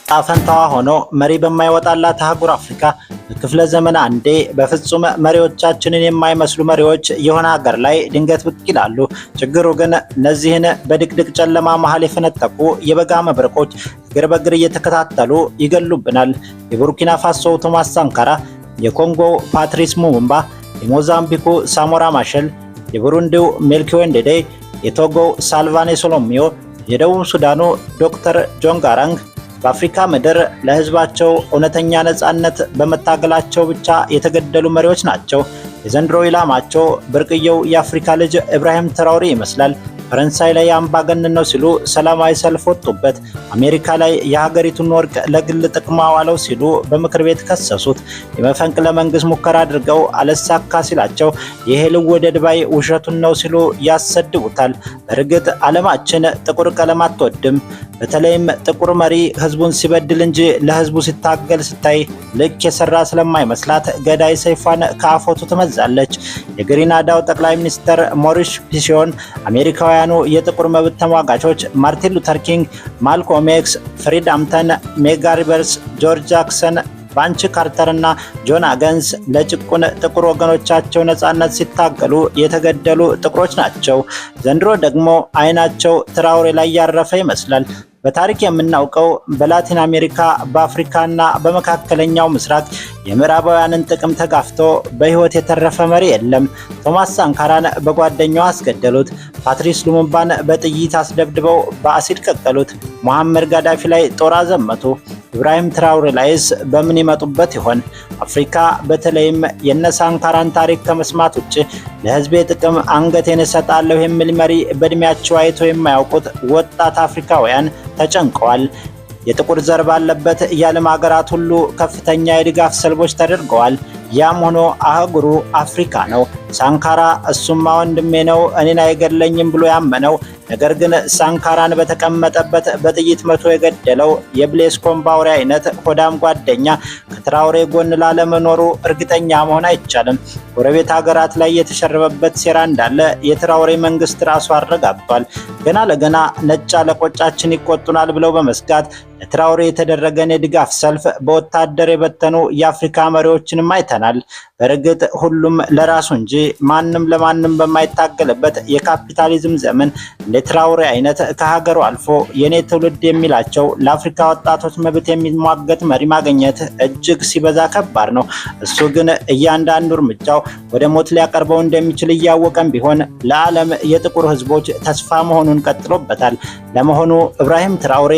ፈንታዋ ሆኖ መሪ በማይወጣላት አህጉር አፍሪካ በክፍለ ዘመን አንዴ በፍጹም መሪዎቻችንን የማይመስሉ መሪዎች የሆነ ሀገር ላይ ድንገት ብቅ ይላሉ። ችግሩ ግን እነዚህን በድቅድቅ ጨለማ መሃል የፈነጠቁ የበጋ መብረቆች እግር በእግር እየተከታተሉ ይገሉብናል። የቡርኪና ፋሶ ቶማስ ሳንካራ፣ የኮንጎው ፓትሪስ ሉሙምባ፣ የሞዛምቢኩ ሳሞራ ማሸል፣ የቡሩንዲው ሜልኪዮር ንዴዴይ፣ የቶጎው ሳልቫኔ ሶሎሚዮ፣ የደቡብ ሱዳኑ ዶክተር ጆን ጋራንግ በአፍሪካ ምድር ለሕዝባቸው እውነተኛ ነጻነት በመታገላቸው ብቻ የተገደሉ መሪዎች ናቸው። የዘንድሮ ኢላማቸው ብርቅየው የአፍሪካ ልጅ ኢብራሂም ትራኦሬ ይመስላል። ፈረንሳይ ላይ አምባገነን ነው ሲሉ ሰላማዊ ሰልፍ ወጡበት። አሜሪካ ላይ የሀገሪቱን ወርቅ ለግል ጥቅም አዋለው ሲሉ በምክር ቤት ከሰሱት። የመፈንቅለ መንግስት ሙከራ አድርገው አለሳካ ሲላቸው ይሄ ልወደድ ባይ ውሸቱን ነው ሲሉ ያሰድቡታል። በእርግጥ ዓለማችን ጥቁር ቀለም አትወድም። በተለይም ጥቁር መሪ ህዝቡን ሲበድል እንጂ ለህዝቡ ሲታገል ስታይ ልክ የሰራ ስለማይመስላት ገዳይ ሰይፏን ከአፎቱ ትመዛለች። የግሪናዳው ጠቅላይ ሚኒስትር ሞሪስ ፒሲዮን፣ አሜሪካውያኑ የጥቁር መብት ተሟጋቾች ማርቲን ሉተር ኪንግ፣ ማልኮም ኤክስ፣ ፍሬድ ሃምፕተን፣ ሜድጋር ሪቨርስ፣ ጆርጅ ጃክሰን፣ ባንች ካርተር እና ጆን ሃገንስ ለጭቁን ጥቁር ወገኖቻቸው ነጻነት ሲታገሉ የተገደሉ ጥቁሮች ናቸው። ዘንድሮ ደግሞ አይናቸው ትራውሬ ላይ ያረፈ ይመስላል። በታሪክ የምናውቀው በላቲን አሜሪካ፣ በአፍሪካና በመካከለኛው ምስራቅ የምዕራባውያንን ጥቅም ተጋፍቶ በሕይወት የተረፈ መሪ የለም። ቶማስ ሳንካራን በጓደኛው አስገደሉት። ፓትሪስ ሉሙምባን በጥይት አስደብድበው በአሲድ ቀቀሉት። ሙሐመድ ጋዳፊ ላይ ጦር አዘመቱ። ኢብራሂም ትራውሬ ላይስ በምን ይመጡበት ይሆን? አፍሪካ በተለይም የነ ሳንካራን ታሪክ ከመስማት ውጭ ለሕዝቤ ጥቅም አንገቴን እሰጣለሁ የሚል መሪ በእድሜያቸው አይቶ የማያውቁት ወጣት አፍሪካውያን ተጨንቀዋል። የጥቁር ዘር ባለበት የዓለም ሀገራት ሁሉ ከፍተኛ የድጋፍ ሰልፎች ተደርገዋል። ያም ሆኖ አህጉሩ አፍሪካ ነው። ሳንካራ እሱማ ወንድሜ ነው፣ እኔን አይገድለኝም ብሎ ያመነው፣ ነገር ግን ሳንካራን በተቀመጠበት በጥይት መቶ የገደለው የብሌስ ኮምፓውሬ አይነት ሆዳም ጓደኛ ከትራውሬ ጎን ላለመኖሩ እርግጠኛ መሆን አይቻልም። ጎረቤት ሀገራት ላይ የተሸረበበት ሴራ እንዳለ የትራውሬ መንግስት ራሱ አረጋግጧል። ገና ለገና ነጭ አለቆቻችን ይቆጡናል ብለው በመስጋት ለትራውሬ የተደረገን የድጋፍ ሰልፍ በወታደር የበተኑ የአፍሪካ መሪዎችንም አይተናል። በእርግጥ ሁሉም ለራሱ እንጂ ማንም ለማንም በማይታገልበት የካፒታሊዝም ዘመን እንደ ትራውሬ አይነት ከሀገሩ አልፎ የኔ ትውልድ የሚላቸው ለአፍሪካ ወጣቶች መብት የሚሟገት መሪ ማግኘት እጅግ ሲበዛ ከባድ ነው። እሱ ግን እያንዳንዱ እርምጃው ወደ ሞት ሊያቀርበው እንደሚችል እያወቀም ቢሆን ለዓለም የጥቁር ሕዝቦች ተስፋ መሆኑን ቀጥሎበታል። ለመሆኑ ኢብራሂም ትራውሬ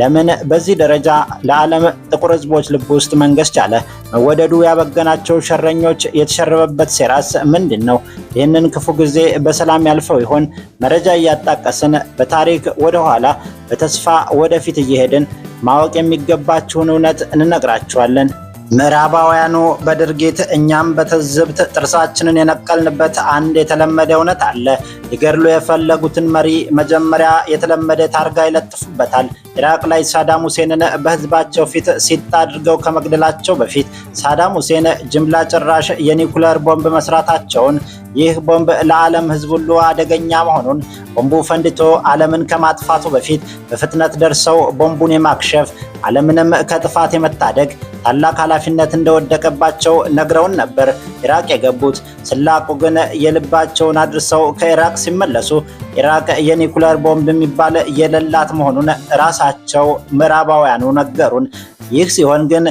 ለምን በዚህ ደረጃ ለዓለም ጥቁር ሕዝቦች ልብ ውስጥ መንገስ ቻለ? መወደዱ ያበገናቸው ሸረኞች የተሸረበበት ሴራስ ምንድን ነው? ይህንን ክፉ ጊዜ በሰላም ያልፈው ይሆን? መረጃ እያጣቀስን በታሪክ ወደ ኋላ በተስፋ ወደፊት እየሄድን ማወቅ የሚገባችሁን እውነት እንነግራችኋለን። ምዕራባውያኑ በድርጊት እኛም በትዝብት ጥርሳችንን የነቀልንበት አንድ የተለመደ እውነት አለ። ሊገድሉ የፈለጉትን መሪ መጀመሪያ የተለመደ ታርጋ ይለጥፉበታል። ኢራቅ ላይ ሳዳም ሁሴንን በህዝባቸው ፊት ሲጥ አድርገው ከመግደላቸው በፊት ሳዳም ሁሴን ጅምላ ጭራሽ የኒኩለር ቦምብ መስራታቸውን፣ ይህ ቦምብ ለዓለም ህዝብ ሁሉ አደገኛ መሆኑን፣ ቦምቡ ፈንድቶ ዓለምን ከማጥፋቱ በፊት በፍጥነት ደርሰው ቦምቡን የማክሸፍ፣ ዓለምንም ከጥፋት የመታደግ ታላቅ ኃላፊነት እንደወደቀባቸው ነግረውን ነበር ኢራቅ የገቡት። ስላቁ ግን የልባቸውን አድርሰው ከኢራቅ ሲመለሱ ኢራቅ የኒኩለር ቦምብ የሚባል የሌላት መሆኑን ራሳቸው ምዕራባውያኑ ነገሩን። ይህ ሲሆን ግን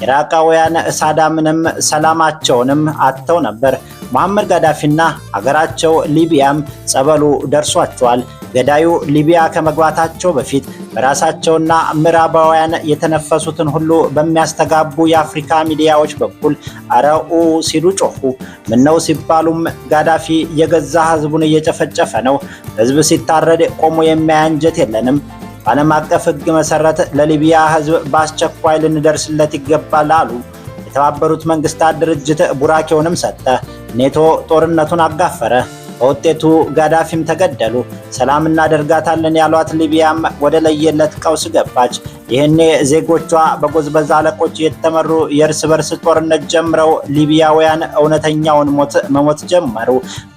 ኢራቃውያን ሳዳምንም ሰላማቸውንም አጥተው ነበር። ሙሐመድ ጋዳፊና ሀገራቸው ሊቢያም ጸበሉ ደርሷቸዋል። ገዳዩ ሊቢያ ከመግባታቸው በፊት በራሳቸውና ምዕራባውያን የተነፈሱትን ሁሉ በሚያስተጋቡ የአፍሪካ ሚዲያዎች በኩል አረኡ ሲሉ ጮኹ። ምነው ሲባሉም ጋዳፊ የገዛ ህዝቡን እየጨፈጨፈ ነው፣ ህዝብ ሲታረድ ቆሞ የሚያይ አንጀት የለንም፣ በዓለም አቀፍ ሕግ መሰረት ለሊቢያ ህዝብ በአስቸኳይ ልንደርስለት ይገባል አሉ። የተባበሩት መንግስታት ድርጅት ቡራኬውንም ሰጠ። ኔቶ ጦርነቱን አጋፈረ። በውጤቱ ጋዳፊም ተገደሉ። ሰላም እናደርጋታለን ያሏት ሊቢያም ወደ ለየለት ቀውስ ገባች። ይህኔ ዜጎቿ በጎዝበዛ አለቆች የተመሩ የእርስ በርስ ጦርነት ጀምረው ሊቢያውያን እውነተኛውን ሞት መሞት ጀመሩ።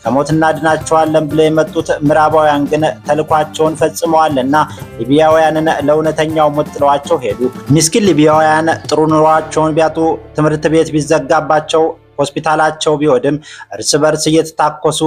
ከሞት እናድናቸዋለን ብለው የመጡት ምዕራባውያን ግን ተልኳቸውን ፈጽመዋልና ሊቢያውያንን ለእውነተኛው ሞት ጥለዋቸው ሄዱ። ምስኪን ሊቢያውያን ጥሩ ኑሯቸውን ቢያጡ፣ ትምህርት ቤት ቢዘጋባቸው፣ ሆስፒታላቸው ቢወድም፣ እርስ በርስ እየተታኮሱ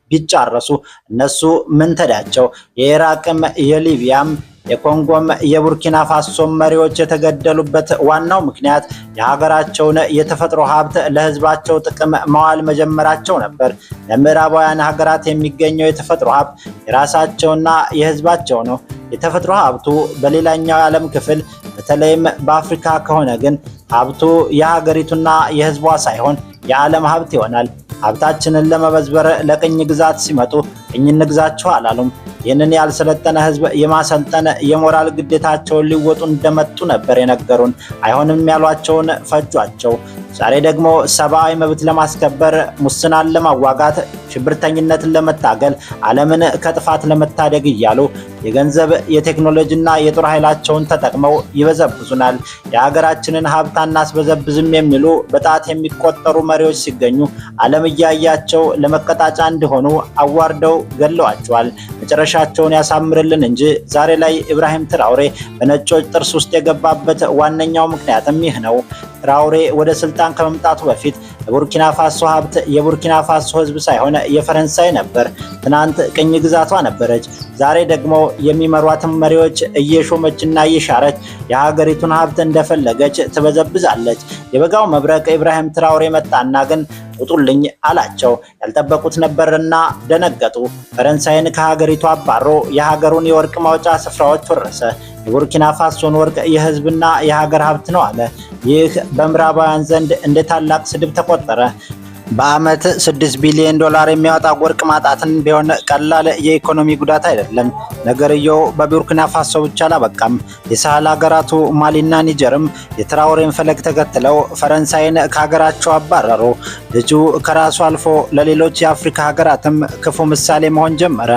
ቢጫረሱ እነሱ ምን ተዳቸው? የኢራቅም የሊቢያም የኮንጎም የቡርኪና ፋሶም መሪዎች የተገደሉበት ዋናው ምክንያት የሀገራቸውን የተፈጥሮ ሀብት ለሕዝባቸው ጥቅም ማዋል መጀመራቸው ነበር። ለምዕራባውያን ሀገራት የሚገኘው የተፈጥሮ ሀብት የራሳቸውና የሕዝባቸው ነው። የተፈጥሮ ሀብቱ በሌላኛው የዓለም ክፍል በተለይም በአፍሪካ ከሆነ ግን ሀብቱ የሀገሪቱና የሕዝቧ ሳይሆን የዓለም ሀብት ይሆናል። ሀብታችንን ለመበዝበር ለቅኝ ግዛት ሲመጡ ቅኝ እንግዛችሁ አላሉም። ይህንን ያልሰለጠነ ህዝብ የማሰልጠን የሞራል ግዴታቸውን ሊወጡ እንደመጡ ነበር የነገሩን። አይሆንም ያሏቸውን ፈጇቸው። ዛሬ ደግሞ ሰብአዊ መብት ለማስከበር፣ ሙስናን ለማዋጋት፣ ሽብርተኝነትን ለመታገል፣ ዓለምን ከጥፋት ለመታደግ እያሉ የገንዘብ የቴክኖሎጂና የጦር ኃይላቸውን ተጠቅመው ይበዘብዙናል። የሀገራችንን ሀብት አናስበዘብዝም የሚሉ በጣት የሚቆጠሩ መሪዎች ሲገኙ ዓለም እያያቸው ለመቀጣጫ እንዲሆኑ አዋርደው ገለዋቸዋል። መጨረሻቸውን ያሳምርልን እንጂ ዛሬ ላይ ኢብራሂም ትራውሬ በነጮች ጥርስ ውስጥ የገባበት ዋነኛው ምክንያትም ይህ ነው። ትራውሬ ወደ ስልጣን ከመምጣቱ በፊት የቡርኪና ፋሶ ሀብት የቡርኪና ፋሶ ሕዝብ ሳይሆን የፈረንሳይ ነበር። ትናንት ቅኝ ግዛቷ ነበረች። ዛሬ ደግሞ የሚመሯትን መሪዎች እየሾመችና እየሻረች የሀገሪቱን ሀብት እንደፈለገች ትበዘብዛለች። የበጋው መብረቅ ኢብራሂም ትራውሬ መጣና ግን ውጡልኝ አላቸው። ያልጠበቁት ነበርና ደነገጡ። ፈረንሳይን ከሀገሪቱ አባሮ የሀገሩን የወርቅ ማውጫ ስፍራዎች ወረሰ። የቡርኪና ፋሶን ወርቅ የህዝብና የሀገር ሀብት ነው አለ። ይህ በምዕራባውያን ዘንድ እንደ ታላቅ ስድብ ተቆጠረ። በዓመት 6 ቢሊዮን ዶላር የሚያወጣ ወርቅ ማጣትን ቢሆን ቀላል የኢኮኖሚ ጉዳት አይደለም። ነገርየው በቡርኪና ፋሶ ብቻ አላበቃም። የሳህል ሀገራቱ ማሊና ኒጀርም የትራውሬን ፈለግ ተከትለው ፈረንሳይን ከሀገራቸው አባረሩ። ልጁ ከራሱ አልፎ ለሌሎች የአፍሪካ ሀገራትም ክፉ ምሳሌ መሆን ጀመረ።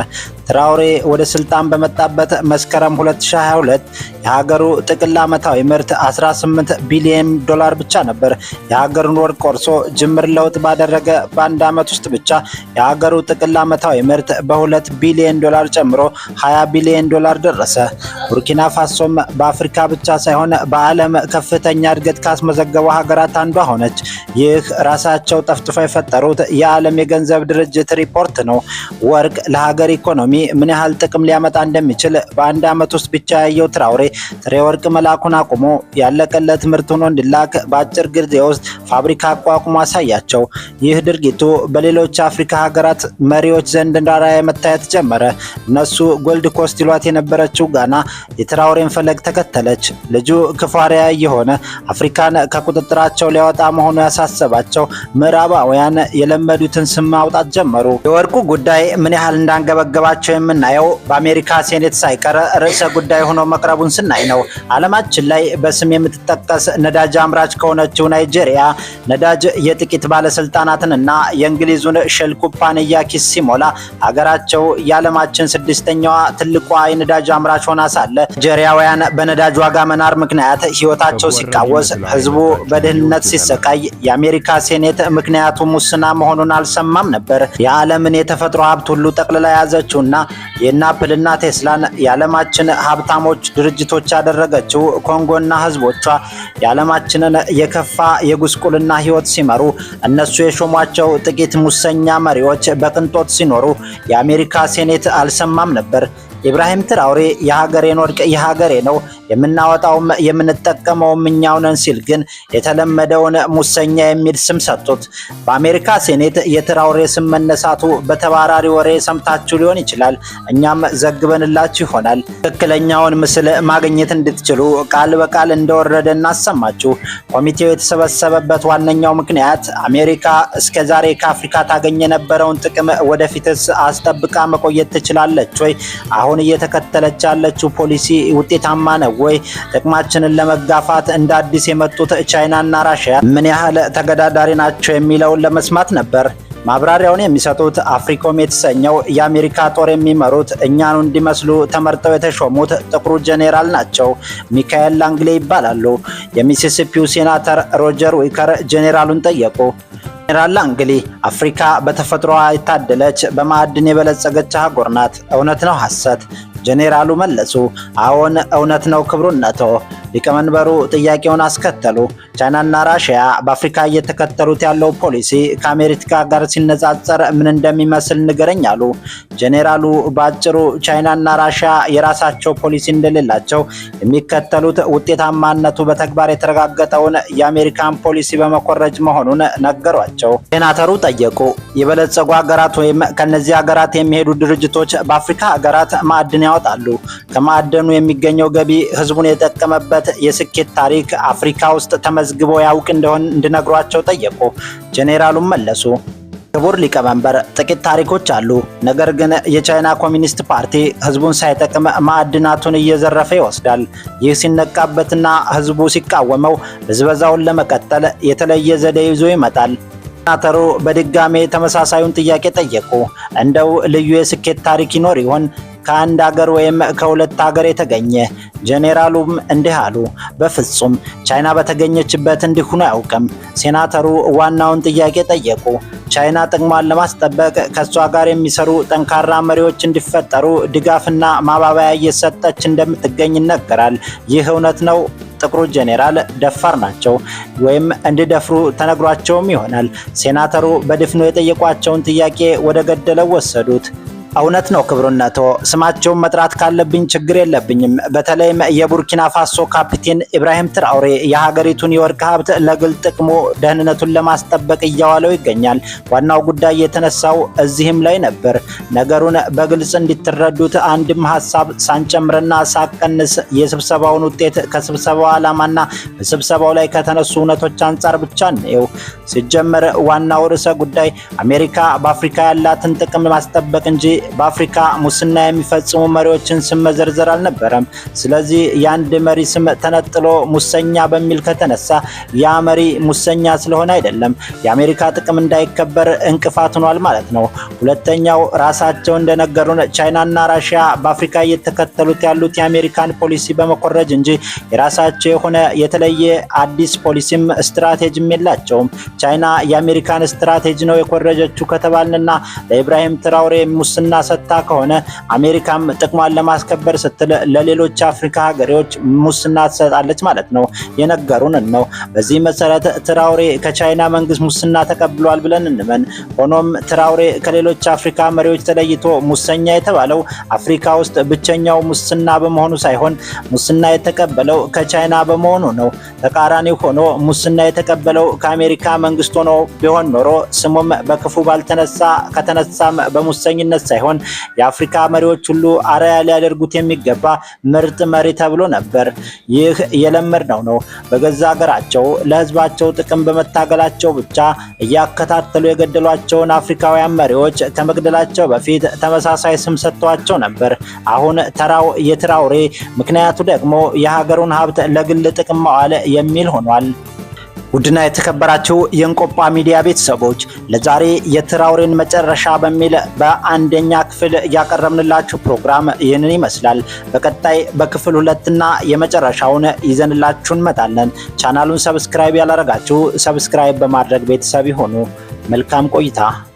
ትራውሬ ወደ ስልጣን በመጣበት መስከረም 2022 የሀገሩ ጥቅል ዓመታዊ ምርት 18 ቢሊዮን ዶላር ብቻ ነበር። የሀገሩን ወርቅ ቆርሶ ጅምር ለውጥ ባደረገ በአንድ ዓመት ውስጥ ብቻ የሀገሩ ጥቅል ዓመታዊ ምርት በ2 ቢሊዮን ዶላር ጨምሮ 20 ቢሊዮን ዶላር ደረሰ። ቡርኪና ፋሶም በአፍሪካ ብቻ ሳይሆን በዓለም ከፍተኛ እድገት ካስመዘገቡ ሀገራት አንዷ ሆነች። ይህ ራሳቸው ጠፍጥፈው የፈጠሩት የዓለም የገንዘብ ድርጅት ሪፖርት ነው። ወርቅ ለሀገር ኢኮኖሚ ምን ያህል ጥቅም ሊያመጣ እንደሚችል በአንድ ዓመት ውስጥ ብቻ ያየው ትራውሬ ጥሬ ወርቅ መላኩን አቁሞ ያለቀለት ምርት ሆኖ እንዲላክ በአጭር ጊዜ ውስጥ ፋብሪካ አቋቁሞ አሳያቸው። ይህ ድርጊቱ በሌሎች አፍሪካ ሀገራት መሪዎች ዘንድ እንደ አርአያ መታየት ጀመረ። እነሱ ጎልድ ኮስት ይሏት የነበረችው ጋና የትራውሬን ፈለግ ተከተለች። ልጁ ክፉ አርአያ እየሆነ አፍሪካን ከቁጥጥራቸው ሊያወጣ መሆኑ ያሳሰባቸው ምዕራባውያን የለመዱትን ስም ማውጣት ጀመሩ። የወርቁ ጉዳይ ምን ያህል እንዳንገበገባቸው የምናየው በአሜሪካ ሴኔት ሳይቀር ርዕሰ ጉዳይ ሆኖ መቅረቡን ስናይ ነው። ዓለማችን ላይ በስም የምትጠቀስ ነዳጅ አምራች ከሆነችው ናይጄሪያ ነዳጅ የጥቂት ባለስልጣናትንና የእንግሊዙን ሼል ኩባንያ ኪስ ሲሞላ ሀገራቸው የዓለማችን ስድስተኛዋ ትልቋ የነዳጅ አምራች ሆና ሳለ ናይጄሪያውያን በነዳጅ ዋጋ መናር ምክንያት ሕይወታቸው ሲቃወስ፣ ህዝቡ በድህነት ሲሰቃይ የአሜሪካ ሴኔት ምክንያቱ ሙስና መሆኑን አልሰማም ነበር። የዓለምን የተፈጥሮ ሀብት ሁሉ ጠቅልላ የያዘችውና የእነ አፕልና ቴስላን የዓለማችን ሀብታሞች ድርጅቶች ያደረገችው ኮንጎና ህዝቦቿ የዓለማችንን የከፋ የጉስቁልና ህይወት ሲመሩ እነሱ የሾሟቸው ጥቂት ሙሰኛ መሪዎች በቅንጦት ሲኖሩ የአሜሪካ ሴኔት አልሰማም ነበር። ኢብራሂም ትራውሬ የሀገሬን ወርቅ የሀገሬ ነው፣ የምናወጣውም የምንጠቀመውም እኛው ነን ሲል ግን የተለመደውን ሙሰኛ የሚል ስም ሰጡት። በአሜሪካ ሴኔት የትራውሬ ስም መነሳቱ በተባራሪ ወሬ ሰምታችሁ ሊሆን ይችላል። እኛም ዘግበንላችሁ ይሆናል። ትክክለኛውን ምስል ማግኘት እንድትችሉ ቃል በቃል እንደወረደ እናሰማችሁ። ኮሚቴው የተሰበሰበበት ዋነኛው ምክንያት አሜሪካ እስከዛሬ ከአፍሪካ ታገኝ የነበረውን ጥቅም ወደፊትስ አስጠብቃ መቆየት ትችላለች ወይ? አሁን እየተከተለች ያለችው ፖሊሲ ውጤታማ ነው ወይ? ጥቅማችንን ለመጋፋት እንደ አዲስ የመጡት ቻይናና ራሽያ ምን ያህል ተገዳዳሪ ናቸው የሚለውን ለመስማት ነበር። ማብራሪያውን የሚሰጡት አፍሪኮም የተሰኘው የአሜሪካ ጦር የሚመሩት እኛኑ እንዲመስሉ ተመርጠው የተሾሙት ጥቁሩ ጄኔራል ናቸው። ሚካኤል ላንግሌ ይባላሉ። የሚሲሲፒው ሴናተር ሮጀር ዊከር ጄኔራሉን ጠየቁ። ጄኔራል ላንግሊ፣ አፍሪካ በተፈጥሮዋ የታደለች በማዕድን የበለጸገች አህጉር ናት። እውነት ነው ሐሰት? ጄኔራሉ መለሱ፣ አዎን እውነት ነው ክቡርነቶ። ሊቀመንበሩ ጥያቄውን አስከተሉ። ቻይናና ራሽያ በአፍሪካ እየተከተሉት ያለው ፖሊሲ ከአሜሪካ ጋር ሲነጻጸር ምን እንደሚመስል ንገረኝ አሉ። ጄኔራሉ በአጭሩ ቻይናና ራሽያ የራሳቸው ፖሊሲ እንደሌላቸው፣ የሚከተሉት ውጤታማነቱ በተግባር የተረጋገጠውን የአሜሪካን ፖሊሲ በመኮረጅ መሆኑን ነገሯቸው። ሴናተሩ ጠየቁ። የበለጸጉ ሀገራት ወይም ከነዚህ ሀገራት የሚሄዱ ድርጅቶች በአፍሪካ ሀገራት ማዕድን ያወጣሉ። ከማዕድኑ የሚገኘው ገቢ ህዝቡን የጠቀመበት የስኬት ታሪክ አፍሪካ ውስጥ ተመዝግቦ ያውቅ እንደሆን እንዲነግሯቸው ጠየቁ። ጄኔራሉም መለሱ። ክቡር ሊቀመንበር፣ ጥቂት ታሪኮች አሉ። ነገር ግን የቻይና ኮሚኒስት ፓርቲ ህዝቡን ሳይጠቅም ማዕድናቱን እየዘረፈ ይወስዳል። ይህ ሲነቃበትና ህዝቡ ሲቃወመው ብዝበዛውን ለመቀጠል የተለየ ዘዴ ይዞ ይመጣል። ሴናተሩ በድጋሜ ተመሳሳዩን ጥያቄ ጠየቁ። እንደው ልዩ የስኬት ታሪክ ይኖር ይሆን? ከአንድ ሀገር ወይም ከሁለት ሀገር የተገኘ? ጄኔራሉም እንዲህ አሉ። በፍጹም፣ ቻይና በተገኘችበት እንዲህ ሆኖ አያውቅም። ሴናተሩ ዋናውን ጥያቄ ጠየቁ። ቻይና ጥቅሟን ለማስጠበቅ ከእሷ ጋር የሚሰሩ ጠንካራ መሪዎች እንዲፈጠሩ ድጋፍና ማባበያ እየሰጠች እንደምትገኝ ይነገራል። ይህ እውነት ነው? ጥቁሩ ጄኔራል ደፋር ናቸው፣ ወይም እንዲደፍሩ ተነግሯቸውም ይሆናል። ሴናተሩ በድፍኑ የጠየቋቸውን ጥያቄ ወደ ገደለው ወሰዱት። እውነት ነው ክቡርነቶ፣ ስማቸውን መጥራት ካለብኝ ችግር የለብኝም። በተለይም የቡርኪና ፋሶ ካፒቴን ኢብራሂም ትራኦሬ የሀገሪቱን የወርቅ ሀብት ለግል ጥቅሙ ደህንነቱን ለማስጠበቅ እያዋለው ይገኛል። ዋናው ጉዳይ የተነሳው እዚህም ላይ ነበር። ነገሩን በግልጽ እንድትረዱት አንድም ሀሳብ ሳንጨምርና ሳቀንስ የስብሰባውን ውጤት ከስብሰባው ዓላማና በስብሰባው ላይ ከተነሱ እውነቶች አንጻር ብቻ እንየው። ሲጀመር ዋናው ርዕሰ ጉዳይ አሜሪካ በአፍሪካ ያላትን ጥቅም ማስጠበቅ እንጂ በአፍሪካ ሙስና የሚፈጽሙ መሪዎችን ስም መዘርዘር አልነበረም። ስለዚህ የአንድ መሪ ስም ተነጥሎ ሙሰኛ በሚል ከተነሳ ያ መሪ ሙሰኛ ስለሆነ አይደለም፣ የአሜሪካ ጥቅም እንዳይከበር እንቅፋት ሆኗል ማለት ነው። ሁለተኛው ራሳቸው እንደነገሩን ቻይናና ራሽያ በአፍሪካ እየተከተሉት ያሉት የአሜሪካን ፖሊሲ በመኮረጅ እንጂ የራሳቸው የሆነ የተለየ አዲስ ፖሊሲም ስትራቴጂም የላቸውም። ቻይና የአሜሪካን ስትራቴጂ ነው የኮረጀችው ከተባልንና ለኢብራሂም ትራውሬ ሙስና ሰጥታ ከሆነ አሜሪካም ጥቅሟን ለማስከበር ስትል ለሌሎች አፍሪካ ሀገሮች ሙስና ትሰጣለች ማለት ነው። የነገሩን ነው። በዚህ መሰረት ትራውሬ ከቻይና መንግስት ሙስና ተቀብሏል ብለን እንመን። ሆኖም ትራውሬ ከሌሎች አፍሪካ መሪዎች ተለይቶ ሙሰኛ የተባለው አፍሪካ ውስጥ ብቸኛው ሙስና በመሆኑ ሳይሆን ሙስና የተቀበለው ከቻይና በመሆኑ ነው። ተቃራኒ ሆኖ ሙስና የተቀበለው ከአሜሪካ መንግስት ሆኖ ቢሆን ኖሮ ስሙም በክፉ ባልተነሳ፣ ከተነሳም በሙሰኝነት ሳይሆን የአፍሪካ መሪዎች ሁሉ አርአያ ሊያደርጉት የሚገባ ምርጥ መሪ ተብሎ ነበር። ይህ የለመድነው ነው። በገዛ ሀገራቸው ለህዝባቸው ጥቅም በመታገላቸው ብቻ እያከታተሉ የገደሏቸውን አፍሪካውያን መሪዎች ከመግደላቸው በፊት ተመሳሳይ ስም ሰጥተዋቸው ነበር። አሁን ተራው የትራውሬ፣ ምክንያቱ ደግሞ የሀገሩን ሀብት ለግል ጥቅም ማዋል የሚል ሆኗል። ውድና የተከበራችሁ የእንቆጳ ሚዲያ ቤተሰቦች፣ ለዛሬ የትራውሬን መጨረሻ በሚል በአንደኛ ክፍል ያቀረብንላችሁ ፕሮግራም ይህንን ይመስላል። በቀጣይ በክፍል ሁለትና የመጨረሻውን ይዘንላችሁ እንመጣለን። ቻናሉን subscribe ያላረጋችሁ subscribe በማድረግ ቤተሰብ ይሁኑ። መልካም ቆይታ።